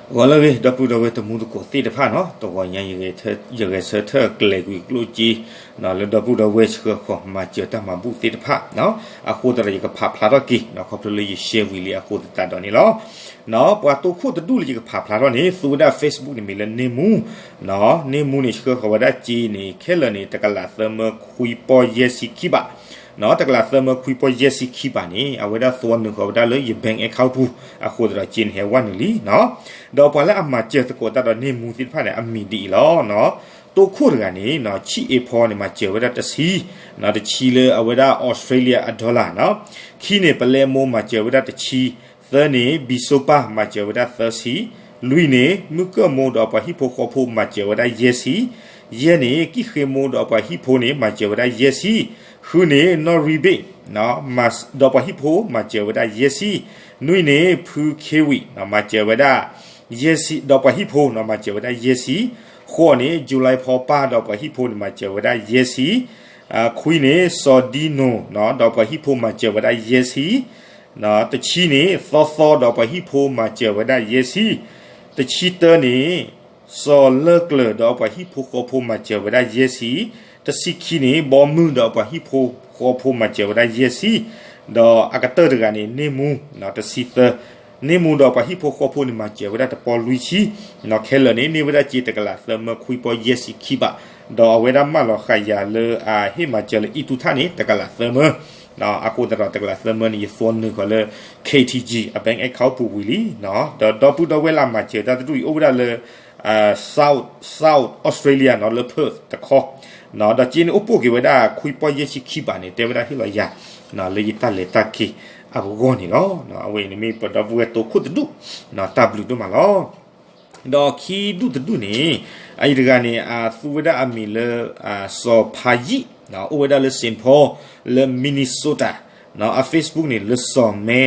ဂီၤလၢအဂ့ၤ ဒီပုၢ်ဒီဝဲၢ်တံၤသကိးသ့ၣ်တဖၣ်နီၤ, တဂီၤညါယဂဲၤဆၢထၢၣ်ကျဲၤကွံာ်ကျိၣ်စ့ လၢဒီပုၢ်ဒီဝဲၢ်ဆှၢဃီၤမၤစၢၤတၢ်မၤဘူၣ်သ့ၣ်တဖၣ်, အဃိသတးဒီးယကဖးဖျါထီၣ်က့ၤ ခီဖျိလၢယရှဲဝံၤလံအဃိသတးဒီးန့ၣ်လီၤ. ပှၤတိခိၣ်တဒူၣ်လၢယကဖးဖျါထီၣ်န့ၣ် သူဝဲဒၣ် Facebook န့ၣ်မ့ၢ်လၢန့ၢ်မူ, န့ၢ်မူန့ၣ် ဆှၢဃီၤဝဲဒၣ်စ့န့ၣ် ခဲလၢာ်န့ၣ် တကလးသၢမၢခွံပီၢ်ယဲၢ်ဆံခံဘး တကလးသၢမၢခွံပီၢ်ယဲၢ်ဆံခံဘးန့ၣ် အဝဲဒၣ်သွီနုာ်ဃီၤဝဲဒၣ်လၢယ bank account ပူၤ အဃိသတးဒီးစ့န့ၣ်ဟဲဝဲနုာ်လံနီၤ. ဒီးပှၤလၢအမၤစၢၤသကိးတၢ်ဒီးန့ၢ်မူသ့ၣ်တဖၣ်န့ၣ် အမံၤဒ်အံၤလီၤ. တိခိၣ်တဂၤန့ၣ် ဆံၣ်အ့ဖီန့ၣ် မၤစၢၤဝဲဒၣ်တဆံ, တဆံလၢအဝဲဒၣ် Australia အ dollar နီၤ. ခံန့ၣ် ပလဲမိၢ်မၤစၢၤဝဲဒၣ်တဆံ, သၢန့ၣ် ဘံၣ်စိပၢ်မၤစၢၤဝဲဒၣ်သၢဆံ, လွံၢ်န့ၣ် မုၢ်ကၢၢ်မိၢ်ဒီးပှၤဟံၣ်ဖိဃီဖိမၤစၢၤဝဲဒၣ်ယဲၢ်ဆံ, ယဲၢ်န့ၣ် ကံၣ်ဃ့မိၢ်ဒီးပှၤဟံၣ်ဖိန့ၣ် မၤစၢၤဝဲဒၣ်ယဲၢ်ဆံ, ဃုန့ၣ် နီၢ်ရံဘ့ၣ် ဒီးပှၤဟံၣ်ဖိမၤစၢၤဝဲဒၣ်ယဲၢ်ဆံ, နွံန့ၣ် ဖုခ့ဝံၣ် မၤစၢၤဝဲဒၣ် ယဲၢ်ဆံ ဒီးပှၤဟံၣ်ဖိန့ၣ် မၤစၢၤဝဲဒၣ်ယဲၢ်ဆံ, ဃိးန့ၣ် ယူၤလံဖီပၢ်ဒီးပှၤဟံၣ်ဖိန့ၣ် မၤစၢၤဝဲဒၣ်ယဲၢ်ဆံ, ခွံန့ၣ် စီၤဒံနိၣ် ဒီးပှၤဟံၣ်ဖိမၤစၢၤဝဲဒၣ်ယဲၢ်ဆံ, တဆံန့ၣ် သီသီဒီးပှၤဟံၣ်ဖိမၤစၢၤဝဲဒၣ်ယဲၢ်ဆံ, တဆံတၢန့ၣ် စီၤလၢကျၢၤဒီးပှၤဟံၣ်ဖိဃီဖိမၤစၢၤဝဲဒၣ်ယဲၢ်ဆံ, တဆံခံန့ၣ် ဘီမုၢ်ဒီးပှၤဟံၣ်ဖိဃီဖိမၤစၢၤဝဲဒၣ်ယဲၢ်ဆံ, ဒီးအကတၢၢ်တဂၤန့ၣ် န့ၢ်မူ တဆံသၢ, န့ၢ်မူဒီးပှၤဟံၣ်ဖိဃီဖိန့ၣ် မၤစၢၤဝဲဒၣ်တပီၢ်လွံၢ်ဆံ, ခဲလၢာ်န့ၣ် န့ၢ်ဝဲဒၣ်စ့တကလးသၢမၢခွံပီၢ်ယဲၢ်ဆံခံဘး, ဒီးအဝဲဒၣ်မၢလီၤဃာ်ယၤလၢအဟ့ၣ်မၤစၢၤလၢအံၣ်တူၢ်ထၣ်န့ၣ် တကလးသၢမၢ အဃိသတးဒီးတကလးသၢမၢန့ၣ် ယသွီနုာ်ဃီၤလၢ K T G အ bank account ပူၤဝံၤလံ, ဒီးဒီပုၢ်ဒီဝဲၢ်လၢအမၤစၢၤတၢ်တဒူၣ်အံၤ အိၣ်ဝဲဒၣ်လၢ South South Australia နီၤ လၢ Perth တခီ, ဒီးစ့န့ၣ်အိၣ်ပိၢ်က့ၤဝဲဒၣ်ခွံပီၢ်ယဲၢ်ဆံခံဘးန့ၣ် တဲဝဲဒၣ်ဟ့ၣ်လီၤယၤ လၢယတၢ်လဲၤတၢ်က့ၤအဂီၢ်န့ၣ်လီၤ. အဝဲအံၤန့ၣ်မ့ၢ်ပဒီပုၢ်ဝဲၢ်တိခိၣ်တဒူၣ် တၢ်ဘျုးဒိၣ်မးလီၤ. ဒီးခံဒူၣ်တဒူၣ်န့ၣ် အအံၤတဂၤန့ၣ် အသူဝဲဒၣ်အမံၤလၢ စီၤဖါယံၣ် အိၣ်ဝဲဒၣ်လၢ Saint Paul လၢ Minnesota အ Facebook န့ၣ်လၢစီၤမဲ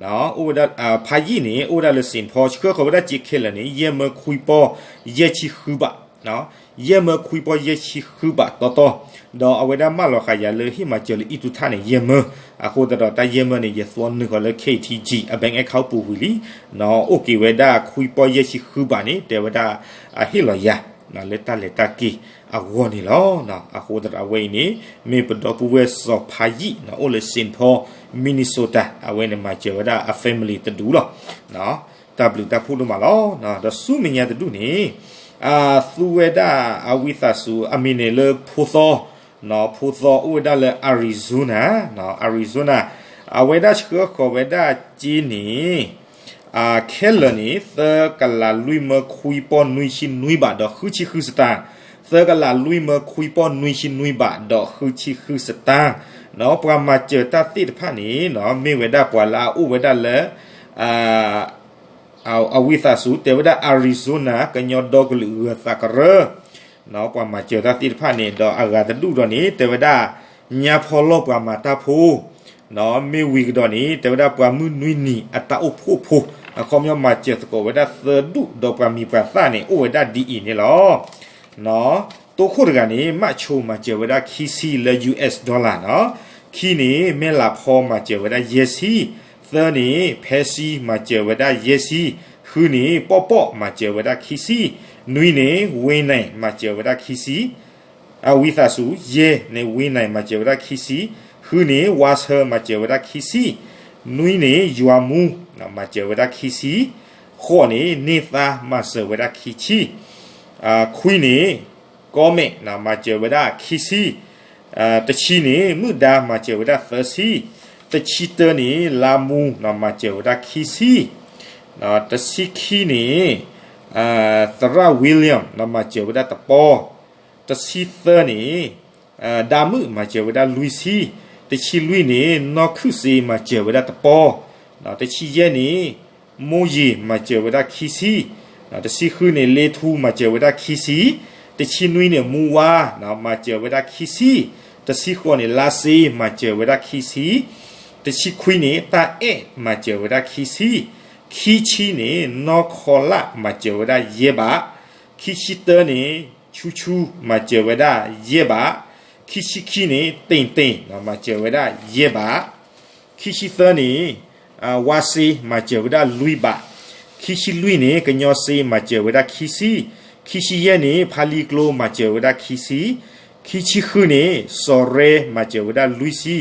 အိၣ်ဝဲဒၣ် ဖါယံၣ်န့ၣ် အိၣ်ဝဲဒၣ်လၢ Saint Paul ဆှၢဃီၤဝဲဒၣ်စ့ခဲလၢာ်န့ၣ် ယဲၢ်မၢခွံပီၢ်ယဲၢ်ဆံဃုဘး, ယဲၢ်မၢခွံပီၢ်ယဲၢ်ဆံဃုဘးတီတီ, ဒီးအဝဲဒၣ်မၢလီၤဃာ်ယၤလၢဟ့ၣ်မၤစၢၤလၢအံၣ်တူၢ်ထၣ်န့ၣ် ယဲၢ်မၢ, အဃိသတးဒီးတၢ်ယဲၢ်မၢန့ၣ် ယသွီနုာ်ဃီၤလၢ K T G အ bank account ပူၤဝံၤလံ, အိၣ်က့ၤဝဲဒၣ်ခွံပီၢ်ယဲၢ်ဆံဃုဘးန့ၣ် တဲဝဲဒၣ် အဟ့ၣ်လီၤယၤ လၢတၢ်လဲၤတၢ်က့ၤအဂီၢ်န့ၣ်လီၤ. အဃိသတးဒီးအဝဲအံၤန့ၣ် မ့ၢ်ပဒီပုၢ်ဝဲၢ်စီၤဖါယံၣ် အိၣ်လၢ Saint Paul Minnesota အဝဲန့ၣ်မၤစၢၤဝဲဒၣ်အ family တဒူၣ်လီၤ. တၢ်ဘျုးတၢ်ဖှိၣ်ဒိၣ်မးလီၤ. ဒီးဆူမဲာ်ညါတဒူၣ်န့ၣ် သူဝဲဒၣ်အဝံသးစူၤ အမံၤန့ၣ်လၢဖိသီ, ဖိသီအိၣ်ဝဲဒၣ်လၢ Arizona, Arizona အဝဲဒၣ်ဆှၢဃီၤဝဲဒၣ်စ့န့ၣ် ခဲလၢာ်န့ၣ် သၢကလးလွံၢ်မၢခွံပီၢ်နွံဆံနွံဘးဒီးဃုဆံဃုစတၢ်, သၢကလးလွံၢ်မၢခွံပီၢ်နွံဆံနွံဘးဒီးဃုဆံဃုစတၢ်, ပှၤမၤစၢၤတၢ်သ့ၣ်တဖၣ်န့ၣ် မ့ၢ်ဝဲဒၣ်ပှၤလၢအအိၣ်ဝဲဒၣ်လၢ အဝံသးစူၤ တဲဝဲဒၣ် Arizona ကညီဒီကလုာ်ဂၢၤသးကရၢ ပှၤမၤစၢၤတၢ်သ့ၣ်တဖၣ်န့ၣ် ဒီးအဂၤတဒူၣ်ဒီးန့ၣ် တဲဝဲဒၣ် ညါဖီလီၢ်ပှၤမၤတၢ်ဖိ, မ့ၢ်ဝံၤကဒီးန့ၣ် တဲဝဲဒၣ်ပှၤမုၢ်နွံနံၤအတၢ်အိၣ်ဖှိၣ်ဖိ, အခီပညီမၤစၢၤသကိးဝဲဒၣ်သၢဒူၣ် ဒီးပှၤမံၤပှၤသၣ်န့ၣ် အိၣ်ဝဲဒၣ်ဒ်အံၤန့ၣ်လီၤ. တိခိၣ်တဂၤန့ၣ် မၣ်ဆိမၤစၢၤဝဲဒၣ်ခံဆံလၢ US dollar နီၤ, ခံန့ၣ် မဲၢ်လးဖီမၤစၢၤဝဲဒၣ်ယဲၢ်ဆံ, သၢန့ၣ် ဖဲဆံမၤစၢၤဝဲဒၣ်ယဲၢ်ဆံ, ဃုန့ၣ် ပီၣ်ပီၣ်မၤစၢၤဝဲဒၣ်ခံဆံ, နွံန့ၣ် ဝ့ၢ်နၢၤမၤစၢၤဝဲဒၣ်ခံဆံ, အဝံသးစူၤ ယဲၢ်န့ၣ် ဝ့ၢ်နၢၤမၤစၢၤဝဲဒၣ်ခံဆံ, ဃုန့ၣ် ဝါဆၢမၤစၢၤဝဲဒၣ်ခံဆံ, နွံန့ၣ် ယွၤမူ မၤစၢၤဝဲဒၣ်ခံဆံ, ဃိးန့ၣ် န့ၢ်သါမၤစၢၤဝဲဒၣ်ခံဆံ, ခွံန့ၣ် ကီမဲာ် မၤစၢၤဝဲဒၣ်ခံဆံ, တဆံန့ၣ် မုၢ်ဒါမၤစၢၤဝဲဒၣ်သၢဆံ, တဆံတၢန့ၣ် လါမူ မၤစၢၤဝဲဒၣ်ခံဆံ, တဆံခံန့ၣ် သရၣ် William မၤစၢၤဝဲဒၣ်တပီၢ်, တဆံသၢန့ၣ် ဒါမုၣ်မၤစၢၤဝဲဒၣ်လွံၢ်ဆံ, တဆံလွံၢ်န့ၣ် နီၢ်ခုၣ်စ့မၤစၢၤဝဲဒၣ်တပီၢ်, တဆံယဲၢ်န့ၣ် မိၢ်ယံၤမၤစၢၤဝဲဒၣ်ခံဆံ, တဆံဃုန့ၣ် လ့ထူမၤစၢၤဝဲဒၣ်ခံဆံ, တဆံနွံန့ၣ် မူဝါ မၤစၢၤဝဲဒၣ်ခံဆံ, တဆံဃိးန့ၣ် လါစ့မၤစၢၤဝဲဒၣ်ခံဆံ, တဆံခွံန့ၣ် တၢ်အဲၣ်မၤစၢၤဝဲဒၣ်ခံဆံ, ခံဆံန့ၣ် နီၢ်ခီလၣ်မၤစၢၤဝဲဒၣ်ယဲၢ်ဘး, ခံဆံတၢန့ၣ် ဆူဆူမၤစၢၤဝဲဒၣ်ယဲၢ်ဘး, ခံဆံခံန့ၣ် တ့ၢ်တ့ၢ် မၤစၢၤဝဲဒၣ်ယဲၢ်ဘး, ခံဆံသၢန့ၣ် ဝါစ့မၤစၢၤဝဲဒၣ်လွံၢ်ဘး, ခံဆံလွံၢ်န့ၣ် ကညီစ့မၤစၢၤဝဲဒၣ်ခံဆံ, ခံဆံယဲၢ်န့ၣ် ဖါလံကျိမၤစၢၤဝဲဒၣ်ခံဆံ, ခံဆံဃုန့ၣ် စီၤရဲမၤစၢၤဝဲဒၣ်လွံၢ်ဆံ,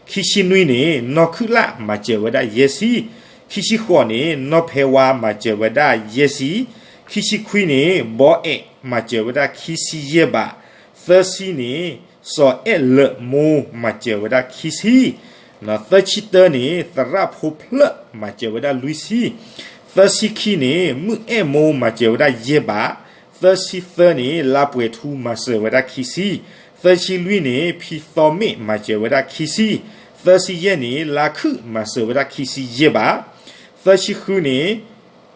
ခံဆံနွံန့ၣ် နီၢ်ခုၣ်လၣ်မၤစၢၤဝဲဒၣ်ယဲၢ်ဆံ, ခံဆံဃိးန့ၣ် နီၢ်ဖဲဝါမၤစၢၤဝဲဒၣ်ယဲၢ်ဆံ, ခံဆံခွံန့ၣ် ဘီအဲၣ်မၤစၢၤဝဲဒၣ်ခံဆံယဲၢ်ဘး, သၢဆံန့ၣ် စီၤအဲၣ်လၢာ်မိၢ်မၤစၢၤဝဲဒၣ်ခံဆံ, သၢဆံတၢန့ၣ် သရၣ်ဖိဖျၢၣ်မၤစၢၤဝဲဒၣ်လွံၢ်ဆံ, သၢဆံခံန့ၣ် မုၢ်အဲၣ်မိၢ်မၤစၢၤဝဲဒၣ်ယဲၢ်ဘး, သၢဆံသၢန့ၣ် လါပှဲၤထူမၤစၢၤဝဲဒၣ်ခံဆံ, သၢဆံလွံၢ်န့ၣ် ဖံသီမ့ၣ်မၤစၢၤဝဲဒၣ်ခံဆံ, သၢဆံယဲၢ်န့ၣ် လါခုၣ်မၤစၢၤဝဲဒၣ်ခံဆံယဲၢ်ဘး, သၢဆံဃုန့ၣ်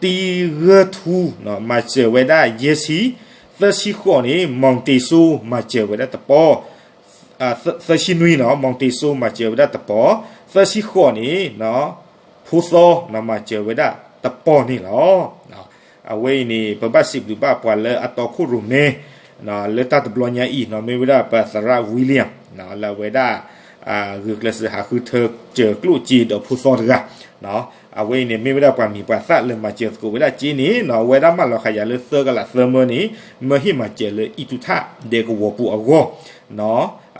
တံဂၢၢ်ထူ မၤစၢၤဝဲဒၣ်ယဲၢ်ဆံ, သၢဆံဃိးန့ၣ် မီၣ်တ့ၢ်စိမၤစၢၤဝဲဒၣ်တပီၤ, သၢဆံနွံန့ၣ် မီၣ်တ့ၢ်စိမၤစၢၤဝဲဒၣ်တပီၤ, သၢဆံဃိးန့ၣ် ဖိသီ မၤစၢၤဝဲဒၣ်တပီၤန့ၣ်လီၤ. အဝဲအံၤန့ၣ် ပဘၣ်စံးဘျုးဘၣ်ပှၤလၢအတီခိၣ်ရိၣ်မဲ လၢတၢ်တဘျီညါအံၤ မ့ၢ်ဝဲဒၣ်ပသရၣ် William လၢအဝဲဒၣ် ဂုာ်ကျဲးစၢးဟးဃုထၢစၢၤကျိၣ်စ့ဒီးဖိသီတဂၤ, အဝဲအံၤန့ၣ် မ့ၢ်ဝဲဒၣ်ပှၤမံၤပှၤသၣ်လၢမၤစၢၤသကိးဝဲဒၣ်စ့န့ၣ် အဝဲဒၣ်မၢလီၤဃာ်ယၤလၢသၢကလးသၢမၢန့ၣ် မၢဟ့ၣ်မၤစၢၤလၢအံၣ်တူၢ်ထၣ်ဒဲကဝီၤပူၤအဂီၢ်,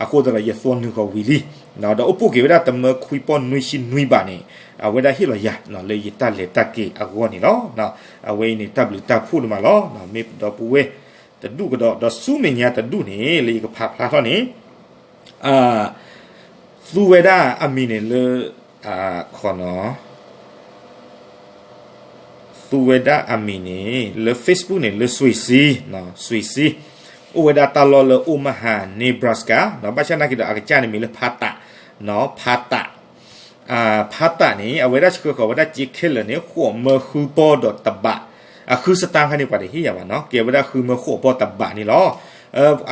အဃိသတးဒီးယသီနုာ်ဃီၤဝံၤလံ, ဒီးအိၣ်ပိၢ်က့ၤဝဲဒၣ်တမၢခွံပီၢ်နွံဆံနွံဘးန့ၣ် အဝဲဒၣ်ဟ့ၣ်လီၤယၤလၢယတၢ်လဲၤတၢ်က့ၤအဂီၢ်န့ၣ်လီၤ. အဝဲအံၤန့ၣ် တၢ်ဘျုးတၢ်ဖှိၣ်ဒိၣ်မးလီၤ. မ့ၢ်ဒီပုၢ်ဝဲၢ်တဒူၣ်ကဒီး ဒီးဆူမဲာ်ညါတဒူၣ်န့ၣ် လၢယကဖးဖျါထီၣ်န့ၣ် သူဝဲဒၣ်အမံၤန့ၣ်လၢ ခီနီၤ သူဝဲဒၣ်အမံၤန့ၣ် လၢ Facebook န့ၣ် လၢစွ့ၤစ့, စွ့ၤစ့, အိၣ်ဝဲဒၣ်တၢ်လီၢ်လၢ Omaha Nebraska ဘၣ်ဆၣ်နာ်က့ဒီး အကစၢ်န့ၣ်မံၤလၢဖါတး, ဖါတး, ဖါတးန့ၣ် အဝဲဒၣ်ဆှၢဃီၤဝဲဒၣ်စ့ခဲလၢာ်န့ၣ် ဃိးမၢဃုပီၢ်ဒီးတဘး, အဃုစတၣ်ခါန့ၣ် ပှၤတဟ့ၣ်ယၤဘၣ်နီၤ, ကဲဝဲဒၣ်ဃုမၢဃိးပီၢ်တဘးန့ၣ်လီၤ.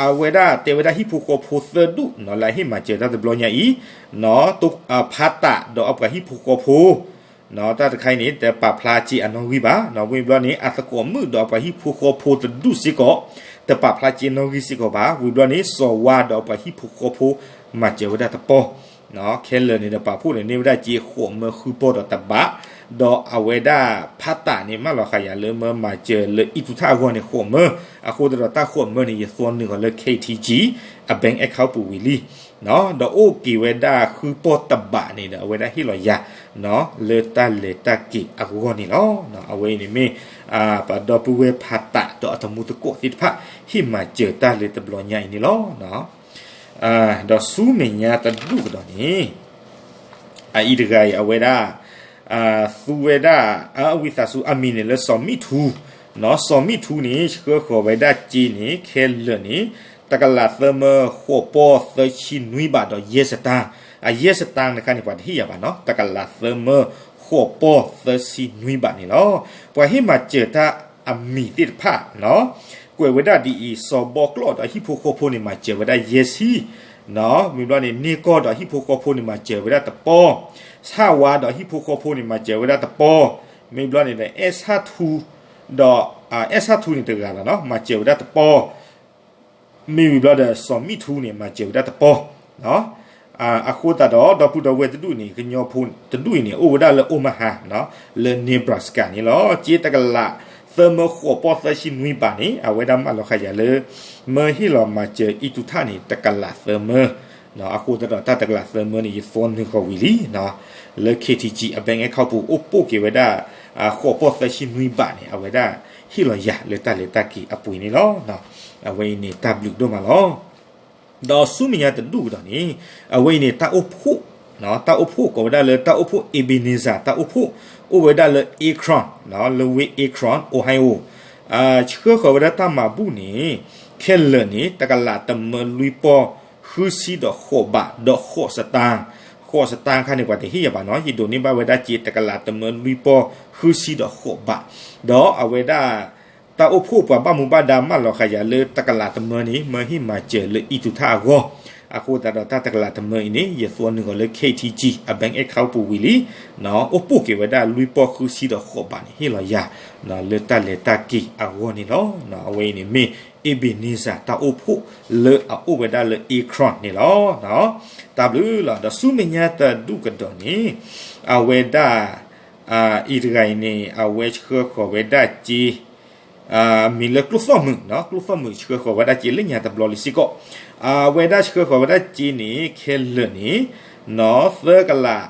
အဝဲဒၣ်တဲဝဲဒၣ်ဟံၣ်ဖိဃီဖိသၢဒူၣ်နီၤ လၢအဟ့ၣ်မၤစၢၤတၢ်တဘျီညါအံၤ, ဖါတးဒီးအပှၤဟံၣ်ဖိဃီဖိ တၢ်တခါအံၤန့ၣ် တပာ်ဖျါစ့အနီၣ်ဂံၢ်ဘၣ်, ဝံၤဘျီန့ၣ် အသကိးမုၣ်ဒီးအပှၤဟံၣ်ဖိဃီဖိတဒူၣ်စ့ၢ်ကီး တပာ်ဖျါစ့နီၣ်ဂံၢ်စ့ၢ်ကီးဘၣ်. ဝံၤဘျီန့ၣ် စီၤဝါဒီးအပှၤဟံၣ်ဖိဃီဖိ မၤစၢၤဝဲဒၣ်တပီၤ, ခဲလၢာ်န့ၣ်ဒီးပာ်ဖှိၣ်န့ၣ်န့ၢ်ဝဲဒၣ်စ့ဃိးမၢဃုပီၢ်ဒီးတဘး, ဒီးအဝဲဒၣ်ဖါတးန့ၣ် မၢလီၤဃာ်ယၤလၢမၢမၤစၢၤလၢအံၣ်တူၢ်ထၣ်အဂီၢ်န့ၣ်ဃိးမၢ, အဃိသတးဒီးတၢ်ဃိးမၢန့ၣ် ယသွီနုာ်အီၤလၢ K T G အ bank account ပူၤဝံၤလံ ဒီးအိၣ်က့ၤဝဲဒၣ်ဃုပီၢ်တဘးန့ၣ်ဒီး အဝဲဒၣ်ဟ့ၣ်လီၤယၤ လၢတၢ်လဲၤတၢ်က့ၤအဂီၢ်န့ၣ်လီၤ. အဝဲအံၤန့ၣ်မ့ၢ် ပဒီပုၢ်ဝဲၢ်ဖါတးဒီးအတမူသကိးသ့ၣ်တဖၣ် ဟ့ၣ်မၤစၢၤတၢ်လၢတဘျီညါအံၤန့ၣ်လီၤ. ဒီးဆူမဲာ်ညါတဒူၣ်ကဒီးန့ၣ် အအံၤတဂၤအံၤ အဝဲဒၣ် သူဝဲဒၣ် အဝံသးစူၤအမံၤန့ၣ်လၢစီၤမံၣ်ထူ, စီၤမံၣ်ထူန့ၣ် ဆှၢဃီၤဝဲဒၣ်စ့န့ၣ် ခဲလၢာ်န့ၣ် တကလးသၢမၢဃိးပီၢ်သၢဆံနွံဘးဒီးယဲၢ်စတၣ်, အယဲၢ်စတၣ်တခါန့ၣ် ပှၤတဟ့ၣ်ယၤဘၣ်နီၤ, တကလးသၢမၢဃိးပီၢ်သၢဆံနွံဘးန့ၣ်လီၤ. ပှၤဟ့ၣ်မၤစၢၤတၢ်အမံၤသ့ၣ်တဖၣ် ကွဲးဝဲဒၣ်ဒ်အံၤ, စီၤဘီကျိးဒီးဟံၣ်ဖိဃီဖိန့ၣ် မၤစၢၤဝဲဒၣ်ယဲၢ်ဆံ, မ့ၢ်ဘျီန့ၣ် န့ၢ်ကီၢ်ဒီးဟံၣ်ဖိဃီဖိန့ၣ် မၤစၢၤဝဲဒၣ်တပီၤ, ဆၣ်ဝါဒီးဟံၣ်ဖိဃီဖိန့ၣ် မၤစၢၤဝဲဒၣ်တပီၤ, မ့ၢ်ဘျီန့ၣ်ဒီး အဲၣ်ဆၣ်ထူ ဒီး အဲၣ်ဆၣ်ထူန့ၣ်တဂၤလီၤနီၤ မၤစၢၤဝဲဒၣ်တပီၤ, မ့ၢ်ဝံၤဘျီဒီး စီၤမံၣ်ထူန့ၣ် မၤစၢၤဝဲဒၣ်တပီၤ, အဃိသတးဒီး ဒီပုၢ်ဒီဝဲၢ်တဒူၣ်န့ၣ် ကညီဖိတဒူၣ်အံၤန့ၣ် အိၣ်ဝဲဒၣ်လၢ Omaha လၢ Nebraska န့ၣ်လီၤ. စ့တကလးသၢမၢဃိးပီၢ်သၢဆံနွံဘးန့ၣ် အဝဲဒၣ်မၢလီၤဃာ်ယၤလၢ မၢဟ့ၣ်လီၤမၤစၢၤအံၣ်တူၢ်ထၣ်န့ၣ် တကလးသၢမၢ, အဃိသတးဒီးတၢ်တကလးသၢမၢန့ၣ် ယသွီနုာ်ဃီၤဝံၤလံ လၢ K T G အ bank account ပူၤ အိၣ်ပိၢ်က့ၤဝဲဒၣ် ဃိးပီၢ်သၢဆံနွံဘးန့ၣ် အဝဲဒၣ်ဟ့ၣ်လီၤယၤလၢတၢ်လဲၤတၢ်က့ၤအပူၤန့ၣ်လီၤ. အဝဲအံၤန့ၣ် တၢ်ဘျုးဒိၣ်မးလီၤ. ဒီးဆူမဲာ်ညါတဒူၣ်ကဒီးန့ၣ် အဝဲအံၤန့ၣ် တၢ်အိၣ်ဖှိၣ်, တၢ်အိၣ်ဖှိၣ်ကိးဝဲဒၣ်လၢ တၢ်အိၣ်ဖှိၣ် Ebenezer တၢ်အိၣ်ဖှိၣ် အိၣ်ဝဲဒၣ်လၢ Akron လၢဝ့ၢ် Akron Ohio ဆှၢဃီၤဝဲဒၣ်တၢ်မၤဘူၣ်န့ၣ် ခဲလၢာ်န့ၣ် တကလးတမၢလွံၢ်ပီၢ်ဃုဆံဒီးဃိးဘး ဒီးဃိးစတၣ်, ဃိးစတၣ်ခါန့ၣ် ပှၤတဟ့ၣ်ယၤဘၣ်နီၤ, ယဒိးန့ၢ်ဘၣ်ဝဲဒၣ်စ့ တကလးတမၢလွံၢ်ပီၢ်ဃုဆံဒီးဃိးဘး, ဒီးအဝဲဒၣ် တၢ်အိၣ်ဖှိၣ်ပှၤဘၣ်မူဘၣ်ဒါမၢလီၤဃာ်ယၤလၢတကလးတမၢန့ၣ် မၢဟ့ၣ်မၤစၢၤလၢအံၣ်တူၢ်ထၣ်အဂီၢ်, အဃိသတးဒီးတၢ်တကလးတမၢအံၤန့ၣ် ယသွီနုာ်ဃီၤလၢ K T G အ bank account ပူၤဝံၤလံ, အိၣ်ပိၢ်က့ၤဝဲဒၣ်လွံၢ်ပီၢ်ဃုဆံဒီးဃိးဘးန့ၣ် ဟ့ၣ်လီၤယၤ လၢတၢ်လဲၤတၢ်က့ၤအဂီၢ်န့ၣ်လီၤ. အဝဲအံၤန့ၣ်မ့ၢ် Ebenezer တၢ်အိၣ်ဖှိၣ်လၢအအိၣ်ဝဲဒၣ်လၢ Akron န့ၣ်လီၤ. တၢ်ဘျုးလီၤ. ဒီးဆူမဲာ်ညါတဒူၣ်ကဒီးန့ၣ် အဝဲဒၣ် အံၤတဂၤအံၤန့ၣ် အဝဲဆှၢဃီၤဝဲဒၣ်စ့ မ့ၢ်လၢကျိသီၣ်မုာ်, ကျိသီၣ်မုာ်ဆှၢဃီၤဝဲဒၣ်စ့လၢညါတဘျီလံစ့ၢ်ကီး. အဝဲဒၣ်ဆှၢဃီၤဝဲဒၣ်စ့န့ၣ် ခဲလၢာ်န့ၣ် သၢကလး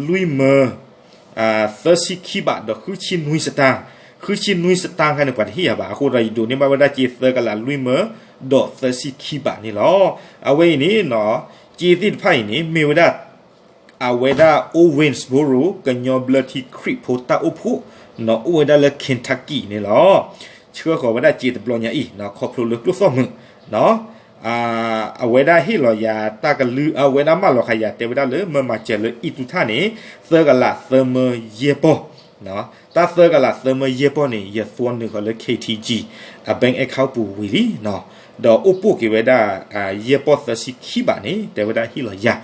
လွံၢ်မၢ သၢဆံခံဘးဒီးဃုဆံနွံစတၢၢ်, ဃုဆံနွံစတၢၢ်ခါန့ၣ် ပှၤတဟ့ၣ်ယၤဘၣ်. အဃိဒီးယဒိးန့ၢ်ဘၣ်ဝဲဒၣ်စ့သၢကလးလွံၢ်မၢ ဒီးသၢဆံခံဘးန့ၣ်လီၤ. အဝဲအံၤန့ၣ် စ့သ့ၣ်တဖၣ်အံၤန့ၣ် မ့ၢ်ဝဲဒၣ် အဝဲဒၣ် Owensboro ကညီဘျၢထံခရံာ်ဖိတၢ်အိၣ်ဖှိၣ် အိၣ်ဝဲဒၣ်လၢ Kentucky န့ၣ်လီၤ. ဆှၢဃီၤဝဲဒၣ်စ့တဘျီညါအံၤ ခီဖျိလၢကျိသီၣ်မုာ် အဝဲဒၣ်ဟ့ၣ်လီၤယၤတၢ်ကလုၢ် အဝဲဒၣ်မၢလီၤဃာ်ယၤတဲဝဲဒၣ်လၢ မၢမၤစၢၤလၢအံၣ်တူၢ်ထၣ်န့ၣ် သၢကလးသၢမၢယဲၢ်ပီၢ်, တၢ်သၢကလးသၢမၢယဲၢ်ပီၢ်န့ၣ် ယသွီနုာ်ဃီၤလၢ K T G အ bank account ပူၤဝံၤလံ, ဒီးအိၣ်ပိၢ်က့ၤဝဲဒၣ် ယဲၢ်ပီၢ်သၢဆံခံဘးန့ၣ် တဲဝဲဒၣ်ဟ့ၣ်လီၤယၤ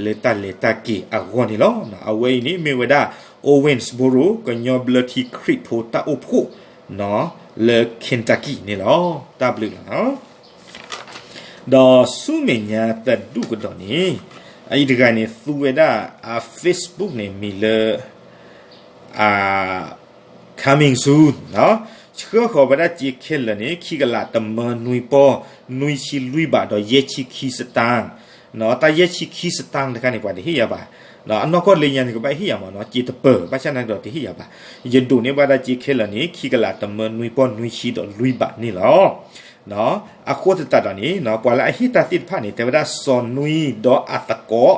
လၢတၢ်လဲၤတၢ်က့ၤအဂီၢ်န့ၣ်လီၤ. အဝဲအံၤန့ၣ်မ့ၢ်ဝဲဒၣ် Owensboro ကညီဘျၢထံခရံာ်ဖိတၢ်အိၣ်ဖှိၣ် လၢ Kentucky န့ၣ်လီၤ. တၢ်ဘျုးလီၤ. ဒီးဆူမဲာ်ညါတဒူၣ်ကဒီးန့ၣ် အအံၤတဂၤန့ၣ် သူဝဲဒၣ် Facebook န့ၣ် မံၤလၢ Coming Soon ဆှၢဃီၤဝဲဒၣ်စ့ခဲလၢာ်န့ၣ် ခံကလးတမၢနွံပီၢ် နွံဆံလွံၢ်ဘးဒီးယဲၢ်ဆံခံစတၢၢ်, တၢ်ယဲၢ်ဆံခံစတၢၢ်တခါန့ၣ် ပှၤတဟ့ၣ်ယၤဘၣ်. အနီၢ်ကီၢ်လၢညါန့ၣ် ကဘၣ်ဟ့ၣ်ယၤမး စ့တပၢၤ ဘၣ်ဆၣ်နာ်ကဒီးတဟ့ၣ်ယၤဘၣ်. ယဒိးန့ၢ်ဘၣ်ဒၣ်စ့ခဲလၢာ်န့ၣ် ခံကလးတမၢနွံပီၢ်နွံဆံဒီးလွံၢ်ဘးန့ၣ်လီၤ. အဃိသတးဒီးန့ၣ် ပှၤလၢအဟ့ၣ်တၢ်သ့ၣ်တဖၣ်န့ၣ် တဲဝဲဒၣ်စီၤနွံဒီးအသကိး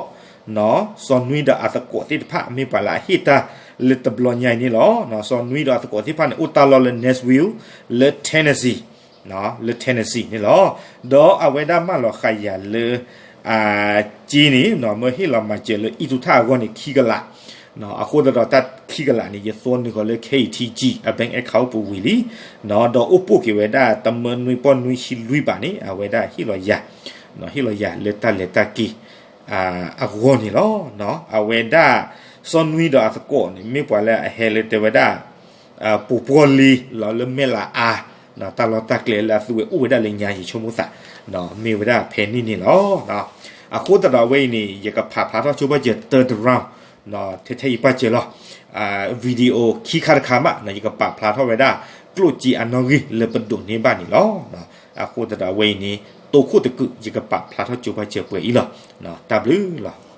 စီၤနွံဒီးအသကိးသ့ၣ်တဖၣ် မ့ၢ်ပှၤလၢအဟ့ၣ်တၢ်လၢတဘျီညါအံၤန့ၣ်လီၤ. စီၤနွံဒီးအသကိးသ့ၣ်တဖၣ်န့ၣ် အိၣ်တၢ်လီၢ်လၢ Nashville လၢ Tennessee လၢ Tennessee န့ၣ်လီၤ. ဒီးအဝဲဒၣ်မၢလီၤဃာ်ယၤလၢ စ့န့ၣ် မၢဟ့ၣ်လီၤမၤစၢၤလၢအံၣ်တူၢ်ထၣ်အဂီၢ်န့ၣ် ခံကလး, အဃိသတးဒီးတၢ်ခံကလးန့ၣ် ယသွီနုာ်ဃီၤလၢ K T G အ bank account ပူၤဝံၤလံ, ဒီးအိၣ်ပိၢ်က့ၤဝဲဒၣ်တမၢနွံပီၢ်နွံဆံလွံၢ်ဘးန့ၣ် အဝဲဒၣ်ဟ့ၣ်လီၤယၤ, ဟ့ၣ်လီၤယၤလၢတၢ်လဲၤတၢ်က့ၤ အဂီၢ်န့ၣ်လီၤ. အဝဲဒၣ် စီၤနွံဒီးအသကိးန့ၣ် မ့ၢ်ပှၤလၢအဟဲလၢတဲဝဲဒၣ် ပူၤပှီၢ်လံလီၤလၢမဲၢ်လးအါ, တၢ်လီၢ်တၢ်ကျဲလၢအသုဝဲအိၣ်ဝဲဒၣ်လၢညါ ယဆိကမိၣ်သး မ့ၢ်ဝဲဒၣ်ဖဲန့ၣ်န့ၣ်လီၤ. အဃိသတးဒီးအဝဲအံၤန့ၣ် ယကဖးဖျါထီၣ်ကၠိဘၣ်စၢၤ third round ထဲထဲအံၤပၣ်စၢၤလီၤ. video ခံခါတခါမး ယကပာ်ဖျါထီၣ်ဝဲဒၣ် ကျိၣ်စ့အနီၣ်ဂံၢ်လၢပဒိးန့ၢ်ဘၣ်န့ၣ်လီၤ. အဃိသတးဒီးအဝဲအံၤန့ၣ် တိခိၣ်တကုး ယကပာ်ဖျါထီၣ်ကၠိဘၣ်စၢၤပှဲၤအံၤလီၤ. တၢ်ဘျုးလီၤ.